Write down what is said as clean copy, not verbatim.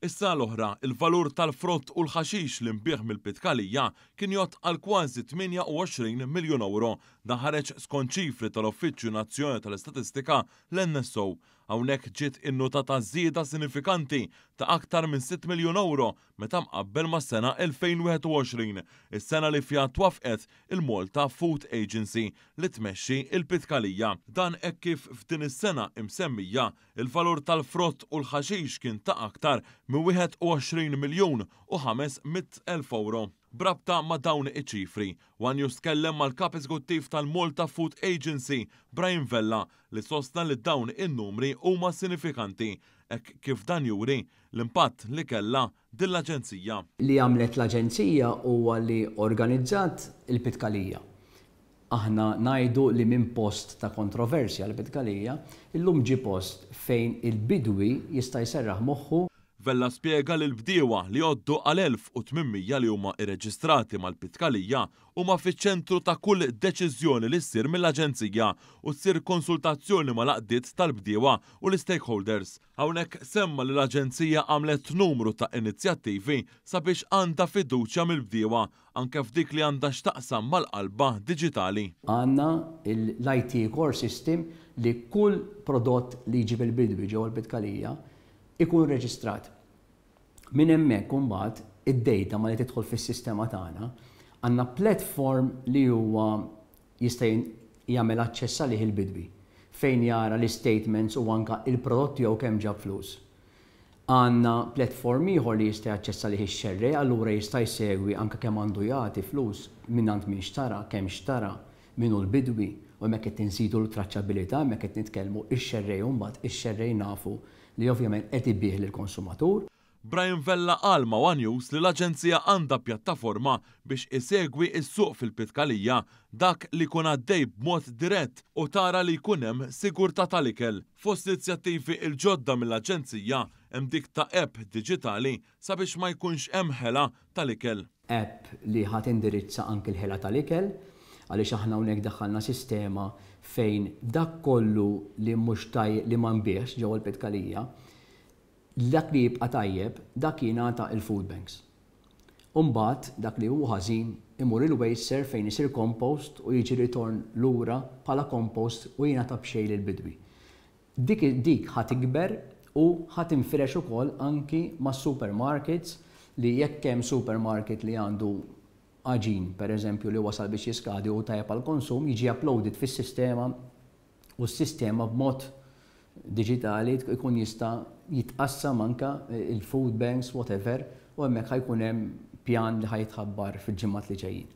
Is-sena l-oħra, il-valur tal-frott u l-ħaxix li nbiegħ mill-Pitkalija kien jgħodd għal kważi 28 miljun ewro. Dan ħareġ skont ċifri tal-Uffiċċju Nazzjonali tal-Istatistika, l-NSO. Hawnhekk ġiet innutata żieda sinifikanti ta' aktar minn sitt miljun ewro meta mqabbel mas-sena 2021, is-sena li fiha twaffqet il-Malta Food Agency li tmexxi l-Pitkalija. Dan hekk kif f'din is-sena imsemmija, il-valur tal-frott u l-ħaxix kien ta' aktar minn 21 miljun u 500,000 ewro. B'rabta ma' dawn iċ-ċifri, one News tkellem mal-Kap Eżekuttiv tal-Malta Food Agency, Brian Vella, li sostna li dawn in-numri huma sinifikanti hekk kif dan juri l-impatt li kellha din l-aġenzija. Li għamlet l-aġenzija huwa li organizzat il-Pitkalija. Aħna ngħidu li minn post ta' kontroversja l-Pitkalija, illum ġie post fejn il-bidwi jista' jserraħ moħħu. Vella spjega li l-bdiewa li jgħoddu għal 1,800 li huma irreġistrati mal-Pitkalija huma fiċ-ċentru ta' kull deċiżjoni li ssir mill-aġenzija u ssir konsultazzjoni mal-għaqdiet tal-bdiewa u l-istakeholders. Hawnhekk semma li l-aġenzija għamlet numru ta' inizjattivi sabiex għandha fiduċja mill-bdiewa anke f'dik li għandha x'taqsam mal-qalba diġitali. Għandna l-IT core system li kull prodott li jġib il-bidwi ġewwa l-Pitkalija ikun reġistrat. Minn hemmhekk imbagħad id-data malli tidħol fis-sistema tagħna, għandna platform li huwa jista' jagħmel aċċess għalih il-bidwi, fejn jara l-istatements u anke il-prodott tiegħu kemm ġab flus. Għandna platform ieħor li jista' jaċċessa għalih ix-xerrej, allura jista' jsegwi anke kemm għandu jagħti flus mingħand min xtara, kemm xtara, min hu l-bidwi, u hemmhekk qed inżidu l-traċċabilità, hemmhekk qed nitkellmu ix-xerrej u mbagħad ix-xerrej nafu li ovvjament qed ibigħ lill-konsumatur. Brian Vella qal ma' one News li l-aġenzija għandha pjattaforma biex isegwi s-suq fil-Pitkalija, dak li jkun għaddej b'mod dirett u tara li jkun hemm sigurtà tal-ikel. Fost l-inizjattivi l-ġodda mill-aġenzija hemm dik ta' app diġitali sabiex ma jkunx hemm ħela tal-ikel. App li ħa tindirizza anki l-ħela tal-ikel, għaliex aħna hawnhekk daħħalna sistema fejn dak kollu li mhux taj li ma nbiegħx ġewwa l-Pitkalija, Dak li jibqa' tajjeb, dak jingħata il-food banks. U mbagħad dak li hu ħażin imur il-WasteServ fejn isir compost u jiġi ritorn lura bħala compost u jingħata b'xejn lill-bidwi. Dik dik ħa tikber u ħa tinfirex ukoll anki mas-supermarkets li jekk hemm supermarket li għandu għaġin, per eżempju, li wasal biex jiskadi u tajjeb għall-konsum, jiġi uploaded fis-sistema u s-sistema b'mod diġitali jkun jista' jitqassam anke il-food banks, whatever, u hemmhekk ħa jkun hemm pjan li ħa jitħabbar fil-ġimgħat li ġejjin.